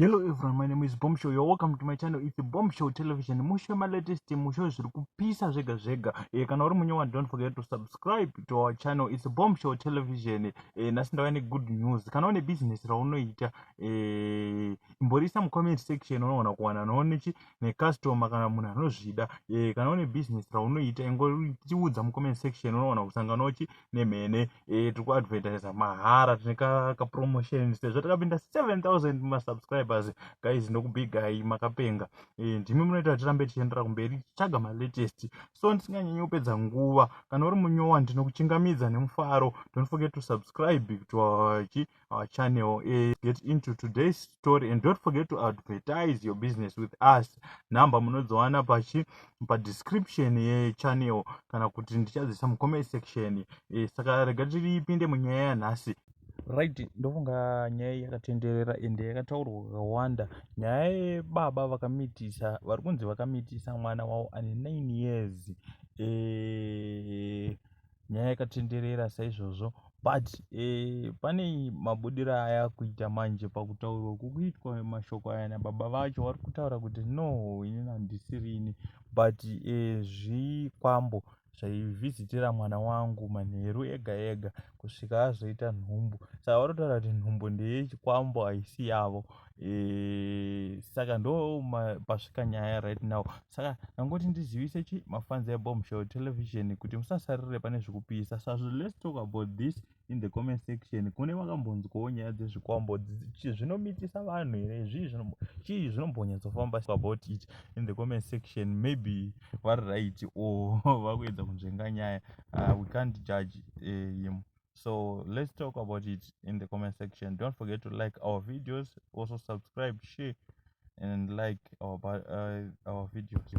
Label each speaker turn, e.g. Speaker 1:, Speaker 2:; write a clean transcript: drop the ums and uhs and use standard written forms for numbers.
Speaker 1: Hello everyone, my name is Bomb Show. You're welcome to my channel. It's Bomb Show Television. Musho latest, musho zviri kupisa zvega zvega. Kana uri munyowa, don't forget to subscribe to our channel. It's Bomb Show Television. Nhasi ndauya negood news. Kana une business raunoita, imborisa mucomment section, unoona kuwana noonechi necustomer kana munhu anozvida. Kana une business raunoita, ingotiudza mucomment section, unoona kusanganawo chi nemhene. Tiri kuadvertisa mahara, tine kapromotion sezvo takapinda 7000 masubscribers. Guys, ndokubigai, makapenga. Ndimi munoita tirambe tichiendera kumberi tichitsvaga malatest. So ndisinganyanyi kupedza nguva, kana uri munyowa, ndinokuchingamidza nemufaro. Don't forget to subscribe to our channel. Get into today's story and don't forget to advertise your business with us. Nhamba munodziwana pachi padescription yechannel kana kuti ndichadzisa mucomment section. Saka rega tiripinde munyaya yanhasi. Right, ndofunga nyaya yakatenderera ende yakataurwa kakawanda, nyaya yebaba vakamitisa, vari kunzi vakamitisa mwana wavo ane 9 years. Nyaya yakatenderera saizvozvo, but pane mabudiro aya kuita manje pakutaurwa kukuitwa mashoko aya nababa vacho. Vari kutaura kuti no, inini handisirini, but zvikwambo zvaivhizitira mwana wangu manheru ega ega kusvika azoita nhumbu. Saka vari kutaura kuti nhumbu ndeyechikwambo, haisi yavo. Saka ndo pasvika nyaya right now. Saka ndangoti ndizivise chi mafans eBomb Show Television kuti musasarire pane zvekupisa. Sazvo let's talk about this in the comment section. Kune vakambonzwawo nyaya dzezvikwambo, zvinomitisa vanhu here? Chii zvinombonyatsofamba about it in the comment section? Maybe vari right or vakuedza kunzvenga nyaya. We can't judge him, so let's talk about it in the comment section. Don't forget to like our videos, also subscribe, share and like our videos.